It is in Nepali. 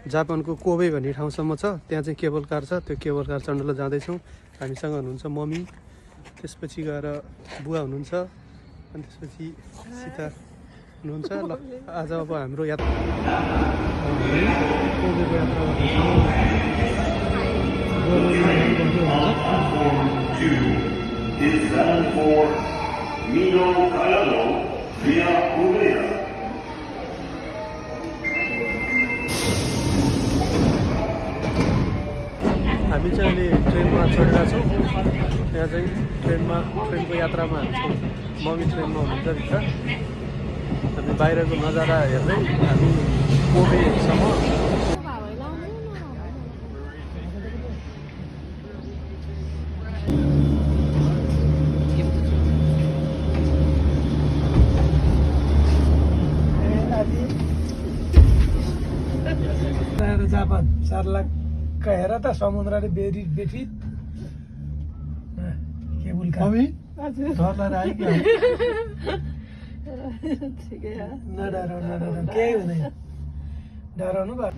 जापानको कोबे भन्ने ठाउँसम्म छ। त्यहाँ चाहिँ केबल कार छ। त्यो केबल कार चढ्न जाँदैछौँ। हामीसँग हुनुहुन्छ मम्मी, त्यसपछि गएर बुवा हुनुहुन्छ, अनि त्यसपछि सीता हुनुहुन्छ। ल आज अब हाम्रो यात्रा कोबेको यात्रा हामी चाहिँ अहिले ट्रेनमा चढेका छौँ। यहाँ चाहिँ ट्रेनको यात्रामा छौँ। मम्मी ट्रेनमा हुनुहुन्छ भित्र। हामी बाहिरको नजारा हेर्दै हामी कोबेसम्म जापान 4 लाख हेर त समुद्रले बेठी केबुल मम्मी नडराउनु केही हुँदैन डराउनु भयो।